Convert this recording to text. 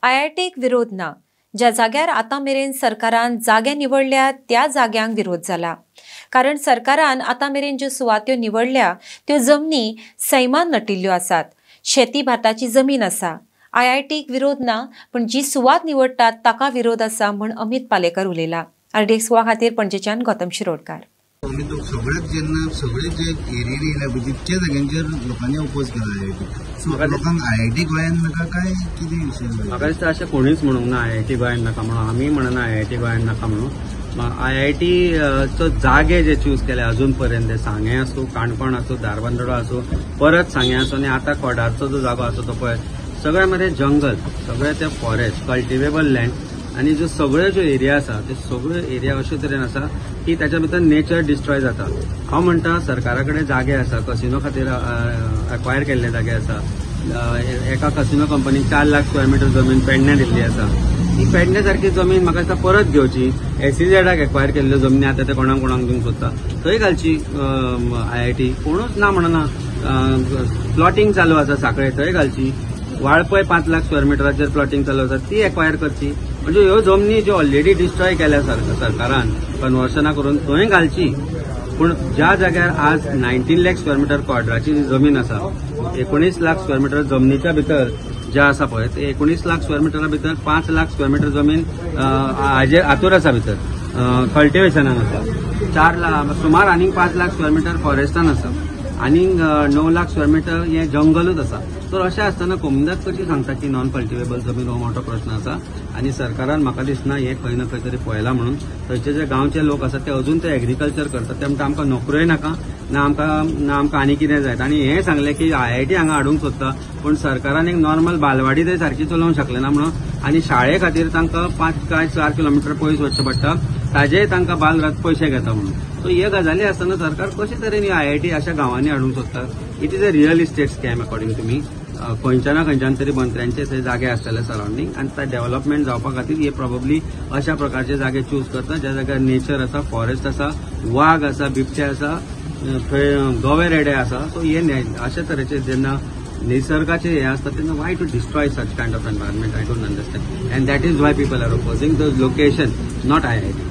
आयआयटीक विरोध ना. ज्या जाग्यार आतां मेरेन सरकारान जागे निवडल्या त्या जाग्यांक विरोध जाला, कारण सरकारान आतां मेरेन ज्यो सुवात्यो निवडल्या त्यो जमनी सैमान नटिल्ल्यो आसात. शेती भाताची जमीन आसा. आयआयटीक विरोध ना, पण जी सुवात निवडटात ताका विरोध आसा म्हण अमित पालेकर उलयला. आरडीएक्स गोवा खातीर पणजेच्यान गौतम शिरोडकार. सगळ्यात जेन्ना सगळे जे एरिया येयल्या पळय तितक्या जाग्यांचेर लोकांनी ओपोज केला आयआयटी. सो लोकांक आयआयटी गोंयांत नाका काय कितें विशय? म्हाका दिसता अशें कोणीच म्हणूंक ना आयआयटी गोंयांत नाका म्हणून. आमी म्हणना आयआयटी गोंयांत नाका म्हणून. आयआयटीचो जागे जे चूज केले अजून पर्यंत, सांगें आसूं, काणकोण आसूं, धारबांदोडा आसूं, परत सांगें आसूं आनी आतां कोडारचो जो जागो आसा तो पळय, सगळे मरे जंगल, सगळे ते फॉरेस्ट, कल्टिवेबल लँड आनी जो सगळे ज्यो एरिया आसा ते सगळ्यो एरिया अशे तरेन आसा की ताच्या भितर नेचर डिस्ट्रॉय जाता. हांव म्हणटा सरकारा कडेन जागे आसा, कसिनो खातीर एक्वायर केल्ले जागे आसा. एका कसिनो कंपनीक 4 लाख स्क्वेअर मिटर जमीन पेडण्या दिल्ली आसा. ही पेडणे सारकी जमीन म्हाका दिसता परत घेवची. एसईझेडाक एक्वायर केल्ल्यो जमनी आतां ते कोणाक कोणाक दिवंक सोदता, थंय घालची आयआयटी. कोणूच ना म्हणना. प्लॉटींग चालू आसा साखळे, थंय घालची. वाळपय 5 लाख स्क्वेअर मिटराचेर प्लॉटींग चालू आसा, ती एक्वायर करची. म्हणजे ह्यो जमनी ज्यो ऑलरेडी डिस्ट्रॉय केल्या सरकारान कन्वर्सना करून थंय घालची. पूण ज्या जाग्यार आज 19 लाख स्क्वेअर मिटर क्वाड्राची जी जमीन आसा, 19 लाख स्क्वेअर मिटर जमनीच्या भितर ज्या आसा पळय, ते 19 लाख स्क्वेअर मिटरा भितर 5 लाख स्क्वेअर मिटर जमीन हाजे आतूर आसा, भितर कल्टिवेशनान आसा. 4 लाख सुमार आनीक 5 लाख स्क्वेअर मिटर फॉरेस्टान आसा, आनीक 9 लाख स्क्वेअर मिटर हें जंगलूच आसा. तर अशें आसतना कोमुनिदाद कशी सांगता की नॉन कल्टिवेबल जमीन हो मोठो प्रश्न आसा. आनी सरकारान म्हाका दिसना हें खंय ना खंय तरी पळयलां म्हणून. थंयचे जे गांवचे लोक आसात ते अजून ते एग्रीकल्चर करतात. ते म्हणटा आमकां नोकऱ्योय नाका, ना आमकां आनी कितें जाय. आनी हें सांगलें की आयआयटी हांगा हाडूंक सोदता, पूण सरकारान एक नॉर्मल बालवाडी थंय सारकी चलोवंक शकलें ना म्हणून. आनी शाळे खातीर तांकां 5 काय 4 किलोमिटर पयस वचचें पडटा, ताजेय तांकां बालरथ पयशे घेता म्हणून. सो हे गजाली आसतना सरकार कशे तरेन ही आयआयटी अशा गांवांनी हाडूंक सोदता? It is a real estate scam according to me. खंयच्या ना खंयच्यान तरी मंत्र्यांचे थंय जागे आसतले सरावंडींग, आनी ते डेव्हलपमेंट जावपा खातीर हे प्रोबेबली अशा प्रकारचे जागे चूज करता ज्या जाग्यार नेचर आसा, फॉरेस्ट आसा, वाग आसा, बिबटे आसा, थंय गवे रेडे आसा. सो हे अशा तरेचे जेन्ना निसर्गाचे हे आसता तेन्ना why to destroy such kind of environment, I don't understand. And that is why people are opposing the location, not IIT.